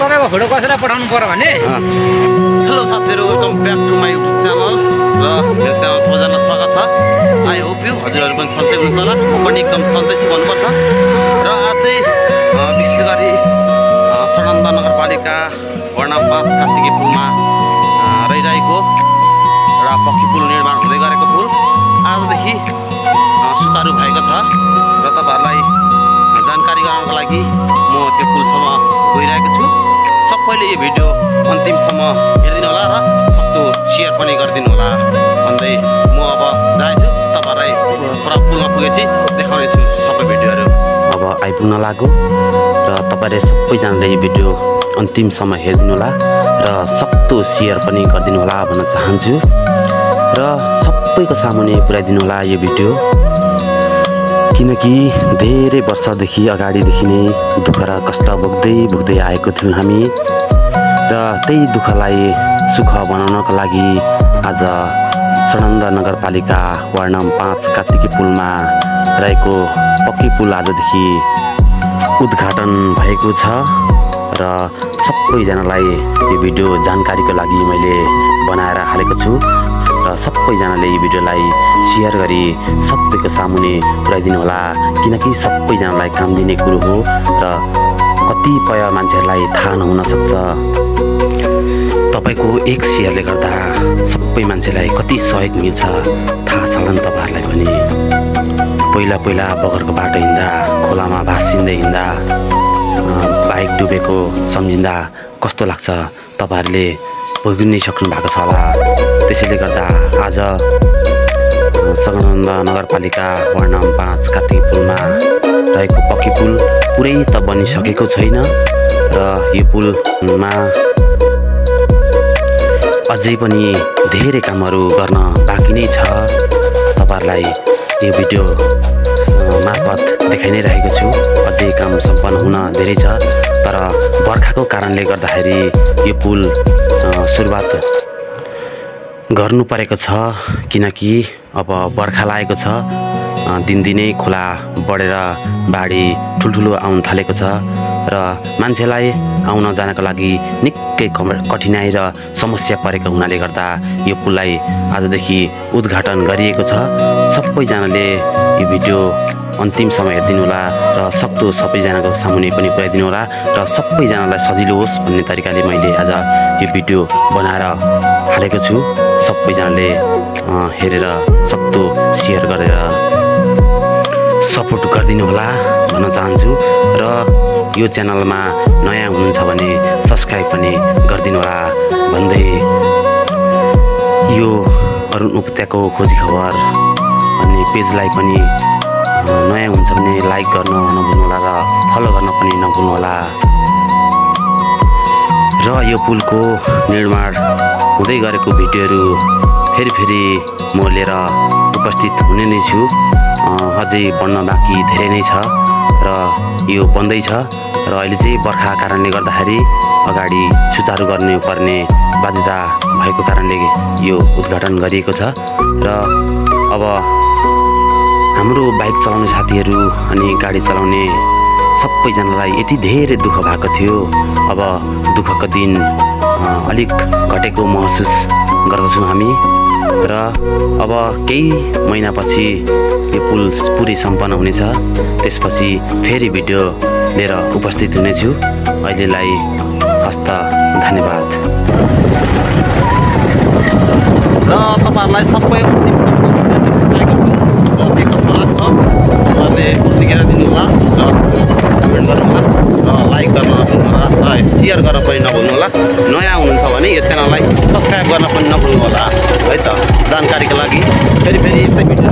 तपाईको फोटो कसैलाई पठाउनु पर्यो भने हेलो साथीहरु welcome back to my YouTube channel र मेरो च्यानल सबैजना स्वागत छ। आई होप यु हजुरहरु पनि सन्चै हुनुहुन्छ होला, म पनि एकदम सन्चै छु भन्नुपर्छ। र आज चाहिँ विशेष गरी सडन्दा नगरपालिका वडा 5 कार्तिकी पुलमा रहिरहेको र पक्की पुल निर्माण हुँदै गरेको पुल आजदेखि सुचारु भएको छ र तपाईहरुलाई जानकारी गराउनको लागि म त्यो पुलसम्म गइरहेको छु। सबैले यो भिडियो अन्तिमसम्म हेरिदिनु होला र सक्दो शेयर पनि गरिदिनु होला भन्दै म अब जान्छु। तपाईहरुलाई पुरा पुलमा पुगेपछि देखाउने छु सबै भिडियोहरु। अब आइपुग्न लाग्यो र तपाईहरुले सबैजनाले यो भिडियो अन्तिमसम्म हेरिदिनु होला र सक्दो शेयर पनि गरिदिनु होला भन्न चाहन्छु र सबैको सामुन्ने पुर्याइदिनु होला यो भिडियो, किनकि धेरै वर्षदेखि अगाडिदेखि नै दुःख र कष्ट भोग्दै आएको थियौँ हामी र त्यही दुःखलाई सुख बनाउनको लागि आज सडन्दा नगरपालिका वार्ड नम्बर 5 कार्तिकी पुलमा रहेको पक्की पुल आजदेखि उद्घाटन भएको छ र सबैजनालाई यो भिडियो जानकारीको लागि मैले बनाएर हालेको छु र सबैजनाले यो भिडियोलाई शेयर गरी सबैको सामुन्ने पुर्याइदिनु होला, किनकि सबैजनालाई काम दिने कुरो हो र कतिपय मान्छेहरूलाई थाहा नहुन सक्छ। तपाईको एक शेयरले गर्दा सबै मान्छेलाई कति सहयोग मिल्छ थाहा छ होला नि तपाईहरुलाई पनि। पहिला बगरको बाटो हिँड्दा खोलामा भासिँदै हिँड्दा बाइक डुबेको सम्झिँदा कस्तो लाग्छ तपाईहरुले भोगिनै सक्नु भएको छ होला। त्यसैले गर्दा आज सडन्दा नगरपालिका वार्ड नम्बर 5 कार्तिकी पुलमा रहेको पक्की पुल पुरै त बनिसकेको छैन र यो पुलमा अझै पनि धेरै कामहरू गर्न बाँकी नै छ। तपाईहरुलाई यो भिडियो मार्फत देखाइ नै रहेको छु। अझै काम सम्पन्न हुन धेरै छ, तर बर्खाको कारणले गर्दाखेरि यो पुल सुरुवात गर्नु परेको छ, किनकि अब बर्खा लागेको छ। दिनदिनै खोला बढेर बाढी ठुल्ठुलो आउन थालेको छ र मान्छेलाई आउन जानको लागि निकै कठिनाइ र समस्या परेको हुनाले गर्दा यो पुललाई आजदेखि उद्घाटन गरिएको छ। सबैजनाले यो भिडियो अन्तिमसम्म हेरिदिनु होला र सक्दो सबैजनाको सामुन्ने पनि पुर्याइदिनु होला र सबैजनालाई सजिलो होस् भन्ने तरिकाले मैले आज यो भिडियो बनाएर हालेको छु। सबैजनाले हेरेर सक्दो शेयर गरेर सपोर्ट गरिदिनु होला भन्न चाहन्छु र यो च्यानलमा नयाँ हुनुहुन्छ भने सब्स्क्राइब पनि गरिदिनु होला भन्दै यो अरुण उपत्यको खोजी खबर भन्ने पेजलाई पनि नयाँ हुन्छ भने लाइक गर्न नभुल्नु होला र फलो गर्न पनि नभुल्नु होला। र यो पुलको निर्माण हुँदै गरेको भिडियोहरू फेरि म लिएर उपस्थित हुने नै छु। अझै बन्न बाँकी धेरै नै छ र यो बन्दैछ र अहिले चाहिँ बर्खा कारणले गर्दाखेरि अगाडि सुचारु गर्नुपर्ने बाध्यता भएको कारणले यो उद्घाटन गरिएको छ र अब हाम्रो बाइक चलाउने साथीहरू अनि गाडी चलाउने सबैजनालाई यति धेरै दुःख भएको थियो। अब दुःखको दिन अलिक घटेको महसुस गर्दछौँ हामी र अब केही महिनापछि यो पुल पुरै सम्पन्न हुनेछ। त्यसपछि फेरि भिडियो लिएर उपस्थित हुनेछु। अहिलेलाई हस्त धन्यवाद र तपाईहरुलाई सबै दिनु होला र कमेन्ट गर्नु होला र लाइक गर्न नभुल्नु होला र शेयर गर्न पनि नभुल्नु होला। नयाँ हुनुहुन्छ भने यो च्यानललाई सब्स्क्राइब गर्न पनि नभुल्नु होला है त। जानकारीको लागि फेरि यस्तै भिडियो